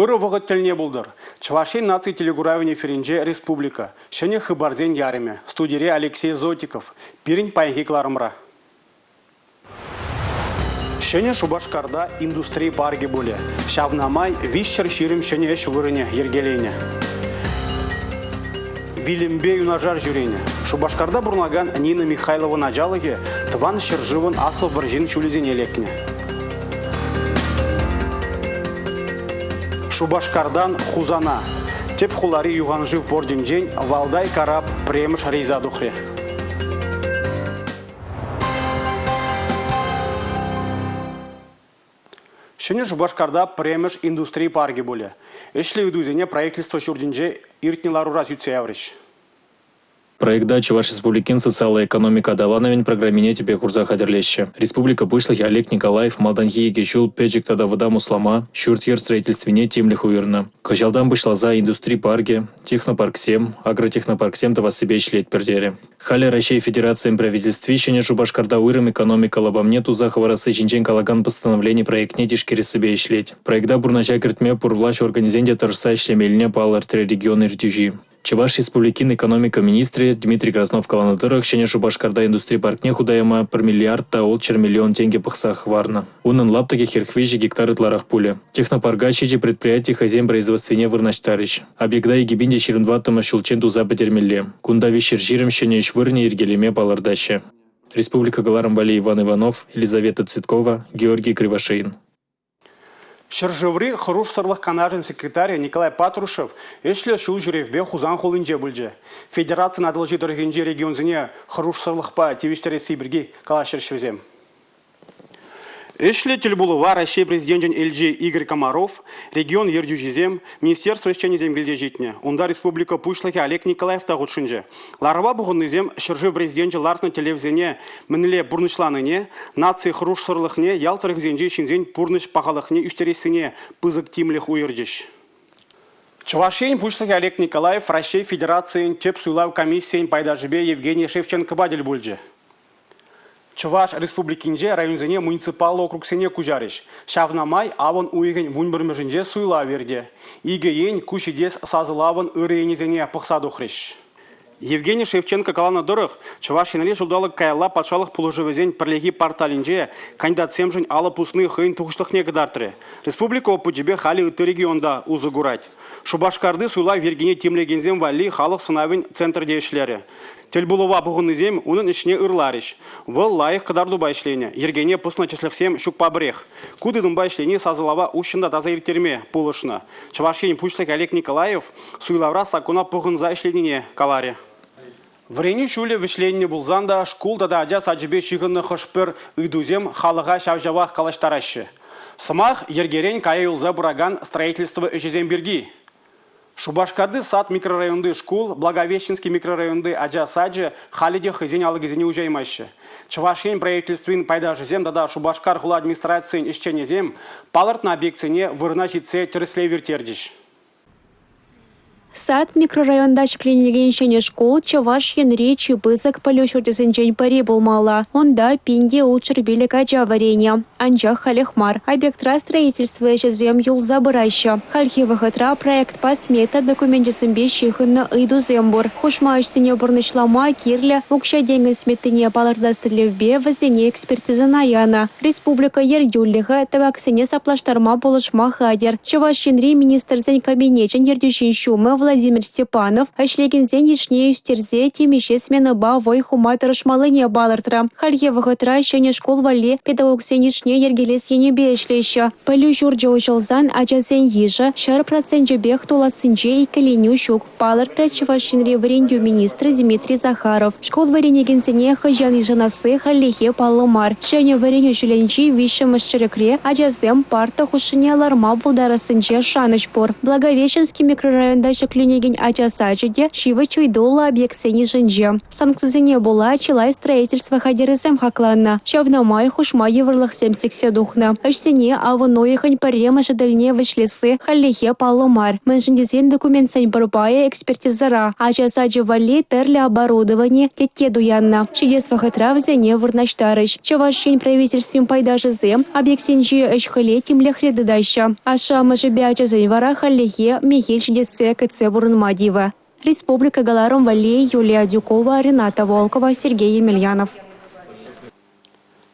Ырӑ вӑхӑт тӗлне пултӑр. Чӑваш Ен наци телекуравӗн эфирӗнче республика ҫӗнӗ хыпарсен ярӑмӗ. Студире Алексей Зотиков. Пирӗн паянхи кӑларӑмра. Ҫӗнӗ Шупашкарта индустри паркӗ пулӗ. Ҫавна май 320 ҫӗнӗ ӗҫ вырӑнӗ йӗркеленӗ. Вилӗмпе юнашар ҫӳренӗ. Шупашкарта пурӑнакан Нина Михайловӑн ачалӑхӗ Тӑван ҫӗршывӑн Аслӑ вӑрҫин ҫулӗсене лекнӗ. Шупашкартан Хусана. Тӗп хулари юханшыв портӗнчен Валдай карап пӗрремӗш рейса тухрӗ. Ҫӗнӗ Шупашкарта пӗрремӗш индустри паркӗ пулӗ. Ӗҫлӗ ыйтусене правительство ҫуртӗнче иртнӗ ларура сӳтсе яврӗҫ. Проекта Чӑваш Республикин социаллӑ экономика аталанӑвӗн программине тӗпе хурса хатӗрлеҫҫӗ. Республика Пуҫлӑхӗ Олег Николаев малтанхи икӗ ҫул пӗчӗк тата вӑтам услама, ҫурт-йӗр строительствине тимлӗх уйӑрнӑ. Кӑҫалтан пуҫласа индустри паркӗ, технопарксем, агротехнопарксем тӑвассипе ӗҫлетпӗр терӗ. Халӗ Раҫҫей Федерацийӗн Правительстви Ҫӗнӗ Шупашкарта уйрӑм экономика лапамне туса хӑварасси ҫинчен калакан постановлени проектне тишкерессипе ӗҫлет. Проекта пурнӑҫа кӗртме пур влаҫ органӗсен те тӑрӑшса ӗҫлемеллине палӑртрӗ регион ертӳҫи. Чӑваш Республикин экономика министрӗ Дмитрий Краснов каланӑ тӑрӑх, Ҫӗнӗ Шупашкарта индустри паркне хута яма 1 миллиард та 600 миллион тенкӗ пӑхса хӑварнӑ. Унӑн лаптӑкӗ 43 гектар ытларах пулӗ. Технопарка ҫичӗ предприяти хӑйсен производствине вырнаҫтарӗҫ. Объекта 2024-мӗш ҫулччен туса пӗтермелле. Кунта 320 ҫӗнӗ ӗҫ вырӑнӗ йӗркелеме палӑртаҫҫӗ. Республика кӑларӑм валли Иван Иванов, Елизавета Цветкова, Георгий Кривошеин. Ҫӗршыври хӑрушсӑрлӑх канашӗн секретарӗ Николай Патрушев ӗҫлӗ ҫул ҫӳревпе Хусан хулинче пулчӗ. Федерацин Атӑлҫи тӑрӑхӗнчи регионсене хӑрушсӑрлӑхпа тивӗҫтересси пирки калаҫрӗҫ вӗсем. Ӗҫлӗ тӗлпулӑва Раҫҫей Президенчӗн элчи Игорь Комаров, регион ертӳҫисем, министерство ӗҫченӗсем килсе ҫитнӗ. Унта республика Пуҫлӑхӗ Олег Николаев та хутшӑнчӗ. Ларӑва пухӑннисем ҫӗршыв Президенчӗ лартнӑ тӗллевсене мӗнле пурнӑҫланине, наци хӑрушсӑрлӑхне, ял тӑрӑхӗсенчи ҫынсен пурнӑҫ пахалӑхне ӳстерессине пысӑк тимлӗх уйӑрчӗҫ. Чӑваш Ен Пуҫлӑхӗ Олег Николаев Раҫҫей Федерацийӗн Тӗп суйлав комиссийӗн пайташӗпе Евгений Шевченкопа тӗл пулчӗ. Чӑваш Республикинче районсене муниципаллӑ округсене куҫарӗҫ. Ҫавна май авӑн уйӑхӗн вунпӗрмӗшӗнче суйлав иртӗ. Икӗ ен ку ҫитес сасӑлавӑн ырӑ енӗсене пӑхса тухрӗҫ. Евгений Шевченко каланӑ тӑрӑх, Чӑваш Енре ҫулталӑк каялла патшалӑх пулӑшӑвӗсен пӗрлехи порталӗнче кандидатсемшӗн алӑ пусни хӑйӗн тухӑҫлӑхне кӑтартрӗ. Республика опычӗпе халӗ ытти регионта усӑ курать. Шупашкарти суйлав йӗркине тимлекенсем валли халӑх сӑнавӗн центрӗ те ӗҫлерӗ. Тӗлпулӑва пухӑннисем унӑн ӗҫне ырларӗҫ. Вӑл лайӑх кӑтартупа ӗҫленӗ, йӗркене пӑснӑ тӗслӗхсем ҫукпа пӗрех. Ку тытӑмпа ӗҫлени сасӑлава уҫҫӑн та таса ирттерме пулӑшнӑ. Чӑваш Ен Пуҫлӑхӗ Олег Николаев суйлавра саккуна пӑхӑнса ӗҫленине каларӗ. Вӗренӳ ҫулӗ вӗҫленнӗ пулсан та шкул тата ача сачӗпе ҫыхӑннӑ хӑш-пӗр ыйтусем халӑха ҫав-ҫавах калаҫтараҫҫӗ. Сӑмах йӗркерен кая юлса пыракан строительство ӗҫӗсем пирки. Шупашкарти сад микрорайонти шкул, Благовещенски микрорайонти ача сачӗ халӗ те хӑйсен алӑкӗсене уҫаймаҫҫӗ. Чӑваш Ен правительствин пайташӗсем тата Шупашкар хула администрацийӗн ӗҫченӗсем палӑртнӑ объектсене вырӑна ҫитсе тӗрӗслев ирттерчӗҫ. Сад микрорайонта ҫӗкленекен ҫӗнӗ шкул Чӑваш Енри чи пысӑк пӗлӳ ҫурчӗсенчен пӗри пулмалла. Унта 1605 ача вӗренӗ. Анчах халех мар. Объектра строительство ӗҫӗсем юлса пыраҫҫӗ. Хальхи вӑхӑтра проектпа смета докуменчӗсемпе ҫыхӑннӑ ыйтусем пур. Хушма ӗҫсене пурнӑҫлама кирлӗ укҫа-тенкӗн сметине палӑртас тӗллевпе вӗсене экспертизӑна янӑ. Республика ертӳлӗхӗ тӑкаксене саплаштарма пулӑшма хатӗр. Чӑваш Енри Министрсен Кабинечӗн ертӳҫин ҫумӗ Владимир Степанов ӗҫлекенсен йышне ӳстерсе темиҫе сменӑпа вӑй хума тӑрӑшмаллине палӑртрӗ. Хальхи вӑхӑтра ҫӗнӗ шкул валли педагогсен йышне йӗркелес енӗпе ӗҫлеҫҫӗ. Пӗлӳ ҫурчӗ уҫӑлсан ачасен йышӗ 100 проценчӗпех тулассинче иккӗленӳ ҫук, палӑртрӗ Чӑваш Енри вӗрентӳ министрӗ Дмитрий Захаров. Шкул вӗренекенсене хӑҫан йышӑнасси хальлӗхе паллӑ мар. Ҫӗнӗ вӗренӳ ҫулӗнчи виҫҫӗмӗш чӗрӗкре ачасем парта хушшине ларма пултарассинче шанӑҫ пур. Благовещенски микрорайонта ҫӗкленӳ. ҫӗкленекен ача сачӗ те ҫивӗч ыйтуллӑ объектсен йышӗнче. Санкцисене пула чылай строительство хатӗрӗсем хакланнӑ. Ҫавна май хушма йывӑрлӑхсем сиксе тухнӑ. Ӗҫсене авӑн уйӑхӗн пӗрремӗшӗ тӗлне вӗҫлесси хальлӗхе паллӑ мар. Мӗншӗн тесен документсен пӗр пайӗ экспертизӑра. Ача сачӗ валли тӗрлӗ оборудовани, тетте туяннӑ. Ҫитес вӑхӑтра вӗсене вырнаҫтарӗҫ. Чӑваш Ен Правительствин пайташӗсем объектсенчи ӗҫ-хӗле тимлӗхре тытаҫҫӗ. Ашшӗ-амӑшӗпе ачасен вара хальлӗхе мехел ҫитессе кӗтсе пурӑнма тивӗ. Республика кӑларӑм валли Юлия Адюкова, Рената Волкова, Сергей Емельянов.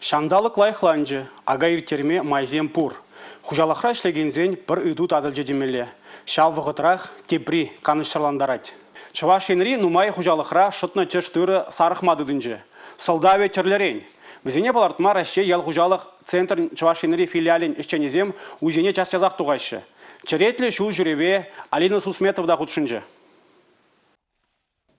Ҫанталӑк лайӑхланчӗ, ака ирттерме майсем пур. Хуҫалӑхра ӗҫлекенсен пӗр ыйту татӑлчӗ темелле. Ҫав вӑхӑтрах тепри канӑҫсӑрлантарать. Чӑваш Енри нумай хуҫалӑхра шӑтнӑ тӗш тырӑ сарӑхма тытӑнчӗ. Сӑлтавӗ тӗрлӗрен. Вӗсене палӑртма Раҫҫей ял хуҫалӑх центрӗн Чӑваш Енри филиалӗн ӗҫченӗсем уйсене час-часах тухаҫҫӗ. Черетлӗ ҫул ҫӳреве Алина Сусметова та хутшӑнчӗ.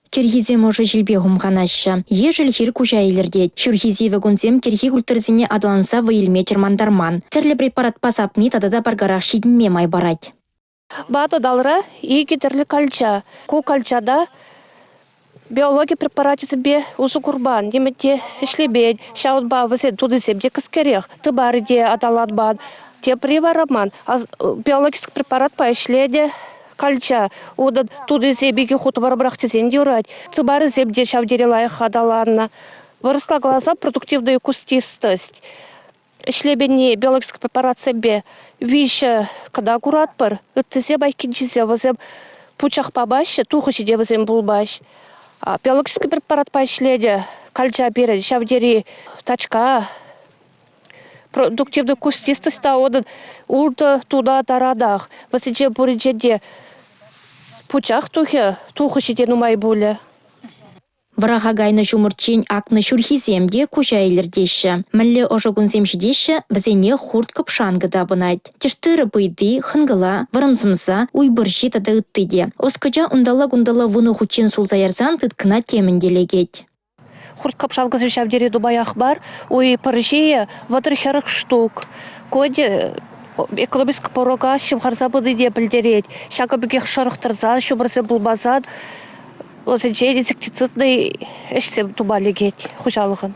Кӗрхисем ӑшӑ ҫилпе хумханаҫҫӗ. Ешӗл хир куҫа илӗртет. Ҫурхи сивӗ кунсем кӗрхи культурӑсене аталанса вӑй илме чӑрмантарман. Тӗрлӗ препаратпа сапни тата та паркарах ҫитӗнме май парать. Ватӑ далра икӗ тӗрлӗ калча. Ку калчана биологи препарачӗсемпе усӑ курман, нимӗн те ӗҫлемен. Ҫавӑнпа вӗсен тутисем те кӗскерех, тымарӗ те аталанман. Тепри вара ман биологический препаратпа ӗҫленӗ калча. Унӑн тутисем икӗ хут вӑрӑмрах тесен те юрать. Тымарӗсем те ҫав тери лайӑх аталаннӑ. Вырӑсла каласан продуктивная кустистость. Ӗҫлеменни биологический препаратсемпе виҫӗ кӑна куратпӑр. Ыттисем айккинчисем вӗсем пучах памаҫҫӗ, тухӑҫӗ те вӗсем пулмасть. Биологический препаратпа ӗҫленӗ калча пирӗн ҫав тери тачка, продуктивный кустистость та унӑн ултӑ туна таранах. Вӗсенче пуринчен те пучах тухӗ, тухӑҫӗ те нумай пулӗ. Вӑраха кайнӑ ҫумӑрччен акнӑ ҫурхисем те куҫа илӗртеҫҫӗ. Мӗнле ӑшӑ кунсем ҫитеҫҫӗ, вӗсене хурт-кӑпшанкӑ тапӑнать. Тӗш-тырӑ пыйти, хӑнкӑла, вӑрӑм сӑмса, уй пӑрҫи тата ытти те. Ӑскӑча унталла-кунталла вунӑ хутчен сулса ярсан тыткӑна темӗн те лекет. Хурт-кӑпшанкӑсем ҫав тери нумаях мар. Уй пӑрҫийӗ 30-40 штук. Ку ӗнтӗ экономический порога ҫывхарса пынине пӗлтерет. Ҫакӑн пекех шӑрӑх тӑрсан, ҫумӑрсем пулмасан Вӗсенче инсектицидный ӗҫсем тума лекет хуҫалӑхӑн.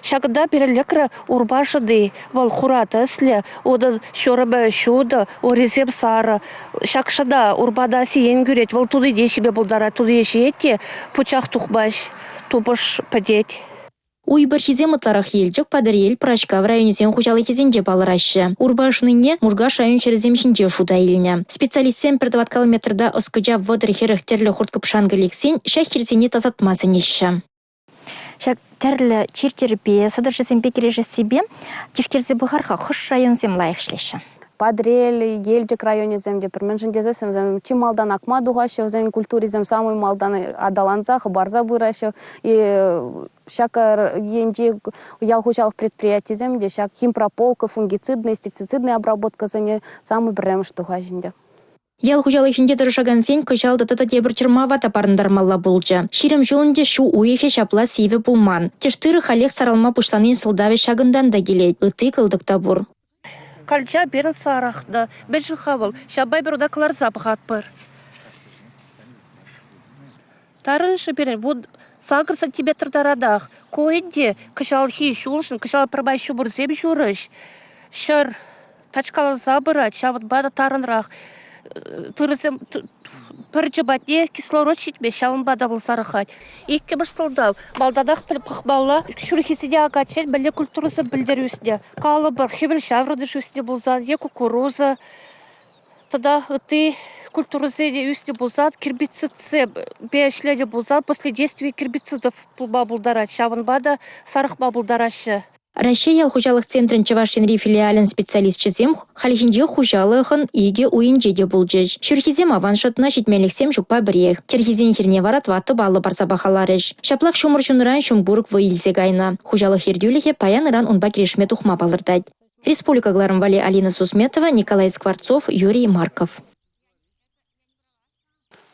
Ҫакӑнта пирӗн лекрӗ урпа шӑни. Вӑл хура тӗслӗ, унӑн ҫурӑмӗ ҫутӑ, урисем сарӑ. Ҫак шӑна урпана сиен кӳрет, вӑл тунине ҫиме пултарать. Тунине ҫиет те пучах тухмасть, тупӑш пӗтет. Уй пӑрҫисем ытларах Елчӗк, Патӑрьел, Пӑрачкав районӗсен хуҫалӑхӗсенче палӑраҫҫӗ. Урпа шӑнине Муркаш район ҫӗрӗсем ҫинче шута илнӗ. Специалистсем пӗр тӑваткал метрта ӑскӑча 30-40 тӗрлӗ хурт-кӑпшанкӑ лексен ҫак хирсене тасатма сӗнеҫҫӗ. Ҫак тӗрлӗ чир-чӗрпе, сӑтӑрҫӑсемпе кӗрешессипе тишкерсе пӑхар-ха, хӑш районсем лайӑх ӗҫлеҫҫӗ? Патӑрьел, Елчӗк районӗсем те пӗр. Мӗншӗн тесессӗн вӗсем чи малтан акма тухаҫҫӗ, вӗсен культурисем самый малтан аталанса, хӑпарса пыраҫҫӗ. Ҫак енчи ял хуҫалӑх предприятийӗсем те ҫак химпрополка, фунгицидный, инсектицидный обработкӑсене самый пӗрремӗш тухаҫҫӗ ӗнтӗ. Ял хуҫалӑхӗнче тӑрӑшакансен кӑҫал тата та тепӗр чӑрмава та парӑнтармалла пулчӗ. 20 ҫул ӗнтӗ ҫу уйӑхӗ ҫапла сивӗ пулман. Тӗш тырӑ халех сарӑлма пуҫланин сӑлтавӗ ҫакӑнтан та килет, ытти кӑлтӑк та пур. Калча пирӗн сарӑхнӑ. Мӗншӗн-ха вӑл? Ҫавӑнпа эпир ӑна кӑларса пӑхатпӑр. Тарӑнӑшӗ пирӗн 18 сантиметр таранах. Ку ӗнтӗ кӑҫалхи ҫулшӑн, кӑҫал пӗрмай ҫумӑрсем ҫурӗҫ. Ҫӗр тачкаланса пырать, ҫавӑнпа та тарӑнрах. Тырӑсем пӗрчӗ патне кислород ҫитмест, ҫавӑнпа та вӑл сарӑхать. Иккӗмӗш сӑлтав, малтанах пӑхмалла, ҫурхисене акатчен мӗнле культурӑсем пӗлтерӳ ӳснӗ. Калӑпӑр, хӗвел ҫаврӑнӑш ӳснӗ пулсан е кукуруза тата ытти культурӑсене ӳснӗ пулсан, гербицидсемпе ӗҫленӗ пулсан последствие гербицидов пулма пултарать. Ҫавӑнпа та сарӑхма пултараҫҫӗ. Раҫҫей ял хуҫалӑх центрӗн Чӑваш Енри филиалӗн специалисчӗсем хальхинче хуҫалӑхӑн икӗ уйӗнче те пулчӗҫ. Ҫурхисем аван шӑтнӑ, ҫитменлӗхсем ҫукпа пӗрех. Кӗрхисен хирне вара тӑваттӑ паллӑ парса пахаларӗҫ. Ҫаплах ҫумӑр ҫунӑран ҫум курӑк вӑй илсе кайнӑ. Хуҫалӑх ертӳлӗхӗ паян-ыран унпа кӗрешме тухма палӑртать. Республика кӑларӑм валли Алина Сусметова, Николай Скворцов, Юрий Марков.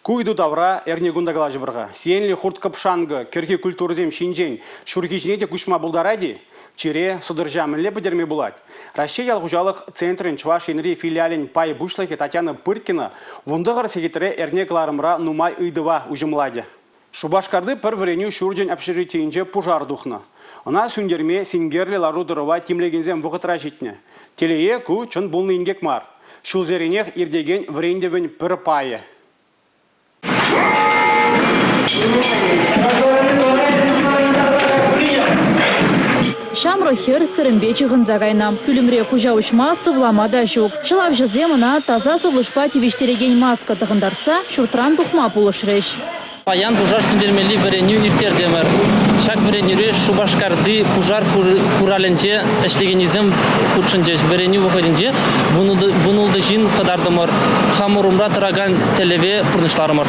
Ку ыйту тавра эрнекун та калаҫӑпӑр-ха. Сиенлӗ хурт-кӑпшанкӑ кӗрхи культурӑсем ҫинчен ҫурхи ҫине те куҫма пултарать-и? Чире, сӑтӑрҫа мӗнле пӗтерме пулать? Раҫҫей ял хуҫалӑх центрӗн Чӑваш Енри филиалӗн пай пуҫлӑхӗ Татьяна Пыркина 19 сехетре эрне кӑларӑмра нумай ыйтӑва уҫӑмлатӗ. Шупашкарти пӗр вӗренӳ ҫурчӗн общежитийӗнче пушар тухнӑ. Ӑна сӳнтерме синкерлӗ лару-тӑрӑва тимлекенсем вӑхӑтра ҫитнӗ. Телее, ку чӑн пулнӑ инкек мар. Ҫулсеренех иртекен вӗрентӗвӗн пӗр пайӗ. Ҫамрӑк хӗр сӗрӗмпе чыхӑнса кайнӑ. Пӳлӗмре куҫа уҫма, сывлама та ҫук. Ҫӑлавҫӑсем ӑна таса сывлӑшпа тивӗҫтерекен маска тӑхӑнтартса ҫуртран тухма пулӑшрӗҫ. Паян пушар сӳнтермелли вӗренӳ ирттертӗмӗр. Ҫак вӗренӳре Шупашкарти пушар хуралӗнче ӗҫлекеннисем хутшӑнчӗҫ. Вӗренӳ вӑхӑтӗнче вунултӑ ҫын хӑтартӑмӑр. Хамӑр умра тӑракан тӗллеве пурнӑҫларӑмӑр.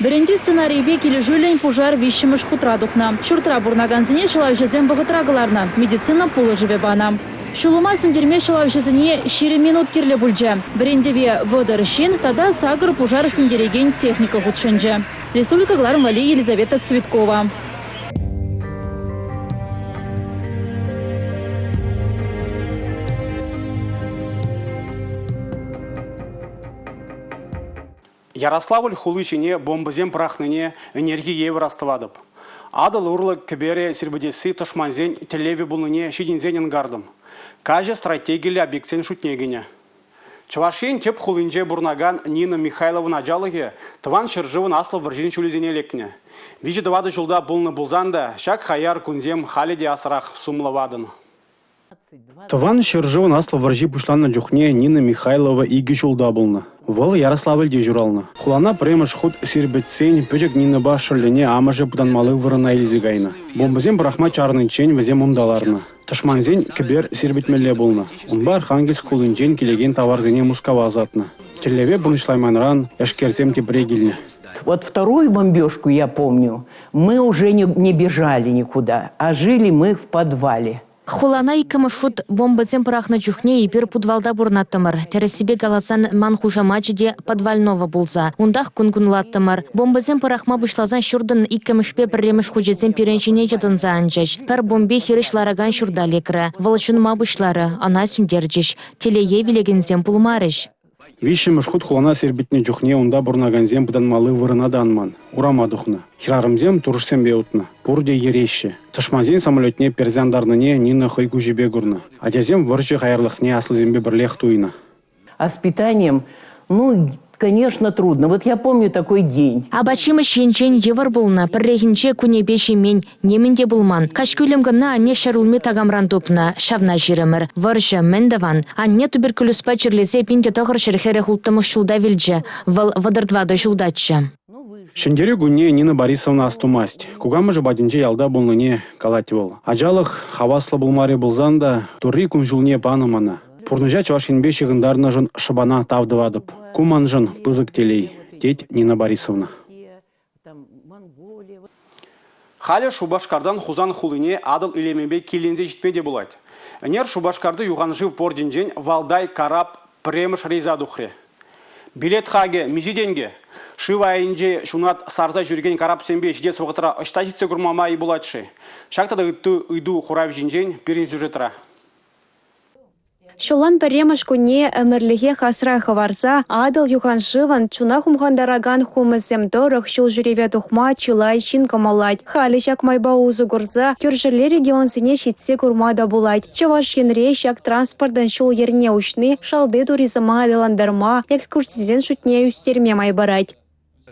Вӗрентӳ сценарийӗпе килӗшӳллӗн пушар виҫҫӗмӗш хутра тухнӑ. Ҫуртра пурӑнакансене ҫӑлавҫӑсем вӑхӑтра кӑларнӑ, медицина пулӑшӑвӗ панӑ. Ҫулӑма сӳнтерме ҫӑлавҫӑсене 20 минут кирлӗ пулчӗ. Вӗрентӗве 30 ҫын тата сакӑр пушар сӳнтерекен техника хутшӑнчӗ. Республика кӑларӑм валли Елизавета Цветкова. Ярославль хули ҫине бомбӑсем пӑрахнине ӗнерхи евӗр астӑватӑп. Атӑл урлӑ кӗпере сирпӗтесси тӑшмансен тӗллевӗ пулнине ҫитӗнсен ӑнкартӑм. Каҫӑ стратегиллӗ объектсен шутне кӗнӗ. Чӑваш Ен тӗп хулинче пурӑнакан Нина Михайловӑн ачалӑхӗ Тӑван ҫӗршывӑн Аслӑ вӑрҫин ҫулӗсене лекнӗ. Виҫӗ-тӑватӑ ҫулта пулнӑ пулсан та ҫак хаяр кунсем халӗ те асрах сумлӑ ватӑн. Тӑван ҫӗршывӑн Аслӑ вӑрҫи пуҫланнӑ чухне Нина Михайлова 2 ҫулта пулнӑ. Вӑл Ярославльте ҫуралнӑ. Хулана пӗрремӗш хут сирпӗтсен пӗчӗк Нинӑпа шӑллӗне амӑшӗ пытанмалли вырӑна илсе кайнӑ. Бомбӑсем пӑрахма чарӑниччен вӗсем унта ларнӑ. Тӑшмансен кӗпер сирпӗтмелле пулнӑ. Унпа Архангельск хулинчен килекен таварсене Мускава ӑсатнӑ. Тӗллеве пурнӑҫлайманран эшкерсем тепре килнӗ. Вот вторую бомбежку, я помню, Мы уже не бежали никуда, а жили мы в подвале. Хулана иккӗмӗш хут бомбӑсем пӑрахнӑ чухне эпир путвалта пурӑнаттӑмӑр. Тӗрӗссипе каласан, ман хушамачӗ те Подвальнова пулса. Унтах кун кунлаттӑмӑр. Бомбӑсем пӑрахма пуҫласан ҫуртӑн иккӗмӗшпе пӗрремӗш хучӗсем пирӗн ҫине йӑтӑнса анчӗҫ. Пӗр бомби хирӗҫ ларакан ҫурта лекрӗ. Вӑл ҫунма пуҫларӗ, ӑна сӳнтерчӗҫ. Телее вилекенсем пулмарӗҫ. Виҫҫӗмӗш хут хулана сирпӗтнӗ чухне унта пурӑнакансем пытанмалли вырӑна та анман, урама тухнӑ. Хӗрарӑмсем турӑшсемпе утнӑ. Пурте йӗреҫҫӗ. Тӑшмансен самолетне персе антарнине Нина хӑй куҫӗпе курнӑ. Ачасем вӑрҫӑ хаярлӑхне аслисемпе пӗрлех туйнӑ. А с питанием, ну, конечно, трудно. Вот я помню такой день. Апат-ҫимӗҫ енчен йывӑр пулнӑ. Пӗррехинче кунӗпе ҫимен, Нимӗн те пулман. Каҫкӳлӗм кӑна анне ҫӗрулми такамран тупнӑ. Ҫавна ҫирӗмӗр. Вӑрҫӑ, мӗн тӑван? Анне туберкулезпа чирлесе 1946 ҫулта вилчӗ. Вӑл 34 ҫултаччӗ. Ҫӗнтерӳ кунне Нина Борисовна астумасть. Кукамӑшӗ патӗнче ялта пулнине калать вӑл. Ачалӑх хаваслӑ пулмарӗ пулсан та Турри кун-ҫулне панӑ мана. Пурнӑҫа Чӑваш Енпе ҫыхӑнтарнӑшӑн шӑпана тав тӑватӑп. Ку маншӑн пысӑк телей, тет Нина Борисовна. Халӗ Шупашкартан Хусан хулине Атӑл илемӗпе киленсе ҫитме те пулать. Ӗнер Шупашкарти юхан шыв портӗнчен Валдай карап пӗрремӗш рейса тухрӗ. Билет хакӗ миҫе тенкӗ? Шыв айӗнче ҫунат сарса ҫӳрекен карапсемпе ҫитес вӑхӑтра ӑҫта ҫитсе курма май пулать-ши? Ҫак тата ытти ыйту хуравӗ ҫинчен пирӗн сюжетра. Ҫуллан пӗрремӗш кунне ӗмӗрлӗхех асра хӑварса Атӑл юхан шывӑн чуна хумхантаракан хумӗсем тӑрӑх ҫул ҫӳреве тухма чылай ҫын кӑмӑллать. Халӗ ҫак майпа усӑ курса кӳршӗлле регионсене ҫитсе курма та пулать. Чӑваш Енре ҫак транспортӑн ҫул-йӗрне уҫни шалти туризма аталантарма, экскурсисен шутне ӳстерме май парать.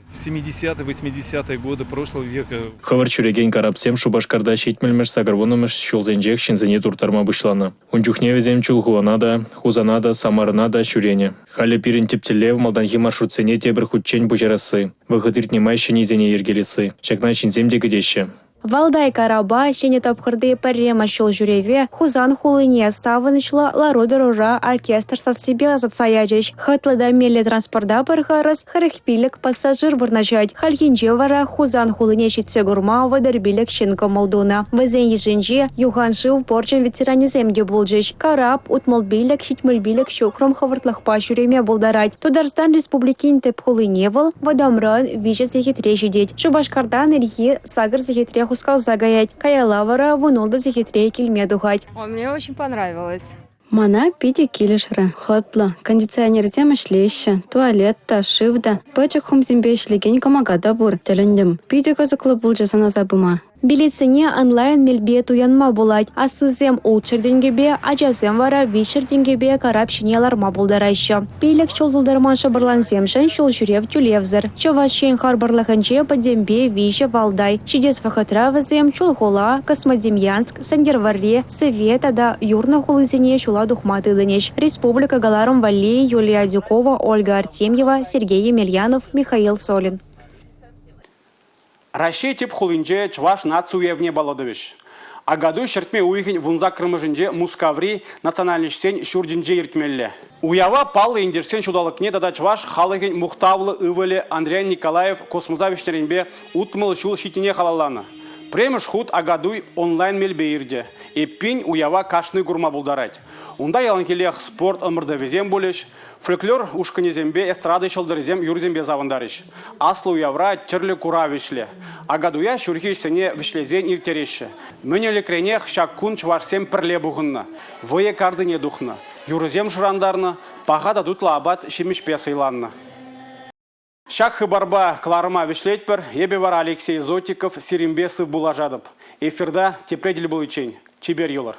В 70-е, 80-е годы прошлого века. Хӑвӑрт ҫӳрекен карапсем Шупашкарта 70-мӗш, 80-мӗш ҫулсенчех ҫынсене турттарма пуҫланӑ. Ун чухне вӗсем Чулхулана та, Хусана та, Самарӑна та ҫӳренӗ. Халӗ пирӗн тӗп тӗллев – малтанхи маршрутсене тепӗр хутчен пуҫарасси, вӑхӑт иртнӗ май ҫӗннисене йӗркелесси. Ҫакна ҫынсем те кӗтеҫҫӗ. «Валдай» карапа ҫӗнӗ тапхӑрти пӗрремӗш ҫул ҫӳреве Хусан хулине савӑнӑҫлӑ лару-тӑрура оркестр сассипе ӑсатса ячӗҫ. Хӑтлӑ та меллӗ транспорта пӗр харӑс 45 пассажир вырнаҫать. Хальхинче вара Хусан хулине ҫитсе курма 35 ҫын кӑмӑл тунӑ. Вӗсен йышӗнче юхан шыв порчӗн ветеранӗсем те пулчӗҫ. Карап 65-75 ҫухрӑм хӑвӑртлӑхпа ҫӳреме пултарать. Тутарстан Республикин тӗп хулине вӑл вӑтамран 3 сехетре ҫитет. Шупашкартан ирхи 8 сехетре хускалса каять, каялла вара 16 сехетре килме тухать. Мне очень понравилось. Мана питӗ килӗшрӗ, хӑтлӑ, кондиционерсем ӗҫлеҫҫӗ, туалет та, шыв та, пӗчӗк хумсемпе ӗҫлекен кӑмака та пур, тӗлӗнтӗм. Питӗ кӑсӑклӑ пулчӗ сӑнаса пыма. Билетсене онлайн мелпе туянма пулать. Аслисем 600 тенкӗпе, ачасем вара 300 тенкӗпе карап ҫине ларма пултараҫҫӗ. 5 ҫул тултарман шӑпӑрлансемшӗн ҫул ҫӳрев тӳлевсӗр. Чӑваш Ен харпӑрлӑхӗнче пӗтӗмпе 3 Валдай. Ҫитес вӑхӑтра вӗсем Чулхула, Космодемьянск, Сӗнтӗрвӑрри, Сӗве тата Юрнӑ хулисене ҫула тухма тытӑнӗҫ. Республика кӑларӑм валли Юлия Адюкова, Ольга Артемьева, Сергей Емельянов, Михаил Солин. Раҫҫей тӗп хулинче чӑваш наци уявне паллӑ тӑвӗҫ. Акатуй ҫӗртме уйӑхӗн 18-мӗшӗнче Мускаври национальноҫсен ҫуртӗнче иртмелле. Уява паллӑ ентешсен ҫулталӑкне тата чӑваш халӑхӗн мухтавлӑ ывӑлӗ Андриян Николаев космоса вӗҫнӗренпе 60 ҫул ҫитнине халалланӑ. Пӗрремӗш хут Акатуй онлайн мелпе иртӗ. Эппин, уява кашни курма пултарать. Унта яланхиллех спорт ӑмӑртӑвӗсем пулӗҫ, фольклор ушкӑнӗсемпе эстрада ҫӑлтӑрӗсем юрӑсемпе савӑнтарӗҫ. Аслӑ уявра тӗрлӗ курав ӗҫлӗ. Акатуя ҫурхи ӗҫсене вӗҫлесен ирттереҫҫӗ. Мӗн ӗлӗкренех ҫак кун чӑвашсем пӗрле пухӑннӑ, вӑйӑ картине тухнӑ, юрӑсем шӑрантарнӑ, паха та тутлӑ апат-ҫимӗҫпе сӑйланнӑ. Ҫак хыпарпа кӑларӑма вӗҫлетпӗр. Эпӗ вара Алексей Зотиков сирӗнпе сывпуллашатӑп. Эфирта тепре тӗл пуличчен. Чипер юлӑр.